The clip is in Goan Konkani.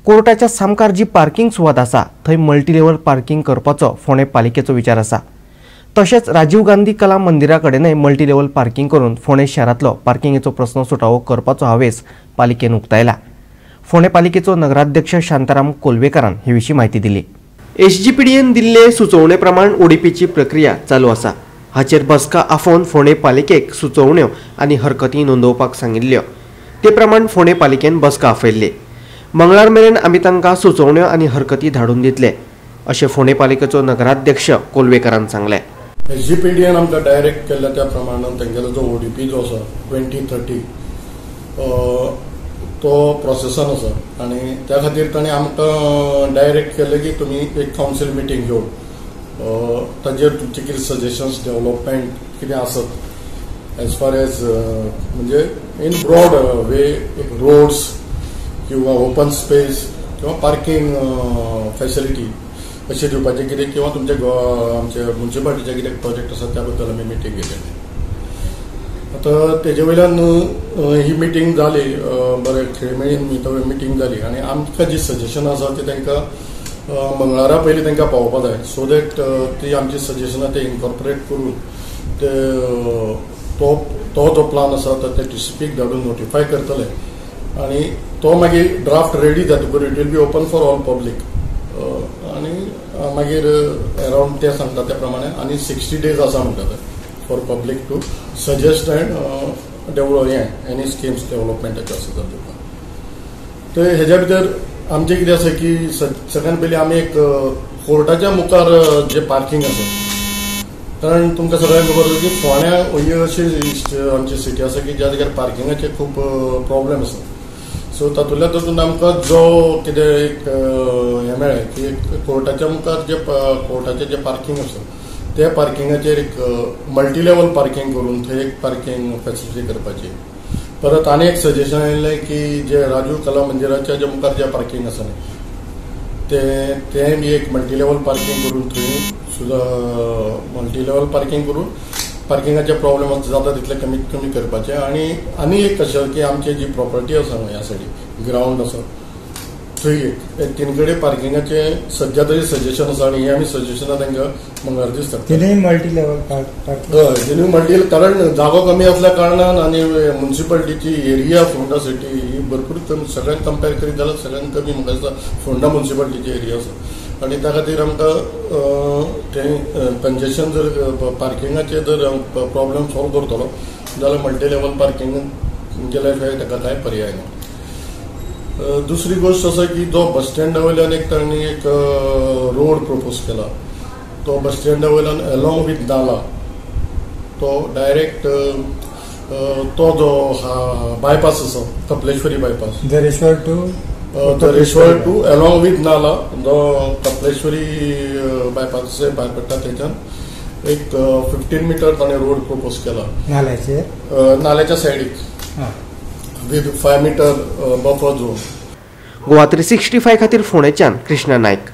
कोर्टाच्या सामकार जी पार्किंग सुवात आसा थंय मल्टी लेवल पार्किंग करपाचो फोंडें पालिकेचो विचार आसा. तशेंच राजीव गांधी कला मंदिरा कडेनय मल्टी लेवल पार्किंग करून फोंडें शारांतलो पार्किंगेचो प्रस्न सुटावो करपाचो हावेस पालिकेन उक्तायला. फोंडें पालिकेचो नगराध्यक्ष शांताराम कोलवेकारान हे विशीं म्हायती दिली. एसजीपीडीएन दिल्ले सुचोवणे प्रमाण ओडीपीची प्रक्रिया चालू आसा. हाचेर बसका आफोवन फोंडें पालिकेक सुचोवण्यो आनी हरकती नोंदोवपाक सांगिल्ल्यो. ते प्रमाण फोंडें पालिकेन बसका आफयल्ली. मंगळार मेरेन आमी तांकां सुचोवण्यो आनी हरकती धाडून दितले अशें फोंडें पालिकेचो नगराध्यक्ष कोलवेकारान सांगलें. एसजीपीडीएन आमकां डायरेक्ट केल्ल्या त्या प्रमाणान तेंगेलो जो ओडीपी जो आसा 2030 तो प्रोसेसान आसा आनी त्या खातीर ताणें आमकां डायरेक्ट केलें की तुमी एक कावन्सील मिटींग घेवन ताजेर तुमचे कितें सजेशन्स डेव्हलपमेंट कितें आसत एज फार एज म्हणजे इन ब्रॉड वे एक रोड्स किंवा ओपन स्पेस किंवा पार्किंग फॅसिलिटी अशें दिवपाचें कितें किंवा तुमचे आमचे म्युनिसिपालिटीचे कितें प्रोजेक्ट आसा त्या बद्दल आमी मिटींग घेतली. आतां तेजे वयल्यान ही मिटींग जाली, बरें खेळमेळीन मिटींग जाली आनी आमकां जी सजेशन आसा ती तांकां मंगळारा पयलीं तांकां पावोवपा जाय सो that ती आमची सजेशनां ते इनकॉर्पोरेट करून ते तो तो जो प्लान आसा तो ते टीसीपीक धाडून नोटिफाय करतले आनी तो मागीर ड्राफ्ट रेडी जातकूच it will be open for all public आनी मागीर अरावंड ते सांगता त्या प्रमाणे आनी 60 डेज आसा म्हणटा ते for public to suggest and develop हें एनी स्किम्स डेव्हलपमेंटाचे आसा जाल्यार. तर हेज्या भितर आमचें कितें आसा की सगळ्यान पयलीं आमी एक कोर्टाच्या मुखार जें पार्किंग आसा, कारण तुमकां सगळ्यांक खबर आसा की फोंड्या ही अशी आमची सिटी आसा की ज्या जाग्यार पार्किंगाचे खूब प्रॉब्लेम आसा. सो तातूंतल्या तातूंत आमकां जो कितें एक हें मेळ्ळें की एक कोर्टाच्या मुखार जे कोर्टाचें जें पार्किंग आसा त्या पार्किंगाचेर एक मल्टी लेवल पार्किंग करून थंय एक पार्किंग फॅसिलिटी करपाची. परत आनी एक सजेशन आयलें की जे राजीव कला मंदिराच्या जे मुखार जें पार्किंग आसा न्ही तें बी एक मल्टी लेवल पार्किंग करून थंय सुद्दां मल्टी लेवल पार्किंग करून पार्किंगाचे प्रॉब्लेम जाता तितले कमीत कमी करपाचे. आनी आनी एक अशें की आमची जी प्रॉपर्टी आसा न्हू ह्या सायडीक ग्रावंड आसा थंय एक तीन कडेन पार्किंगाचे सद्या तरी सजेशन आसा आनी हे आमी सजेशनां तांकां मंगळार दीस धाडटा. तिनूय मल्टी लेवल पार्किंग, हय तिनूय मल्टी, कारण जागो कमी आसल्या कारणान आनी म्युनिसिपालिटीची एरिया फोंडा सिटी ही भरपूर कमी, सगळ्यांक कंपेर करीत जाल्यार सगळ्यांत कमी म्हाका दिसता फोंडा म्युनिसिपालिटीची एरिया आसा आनी त्या खातीर आमकां थंय कंजेशन जर पार्किंगाचे जर प्रॉब्लेम सॉल्व करतलो जाल्यार मल्टी लेवल पार्किंग गेल्या शिवाय ताका कांय पर्याय ना. दुसरी गोश्ट आसा की जो बस स्टँडा वयल्यान एक तांणी एक रोड प्रपोज केला तो बस स्टँडा वयल्यान एलॉंग विथ नाला तो डायरेक्ट तो जो बायपास आसा Kapleshwari bypass Zareshwar to along with नाला जो कपलेश्वरी बायपास भायर पडटा थंयच्यान एक 15 मिटर ताणें रोड प्रपोज केला नाल्याच्या सायडीक with 5 meter buffer zone. Goa 365 खातीर फोंडेच्यान कृष्णा नायक.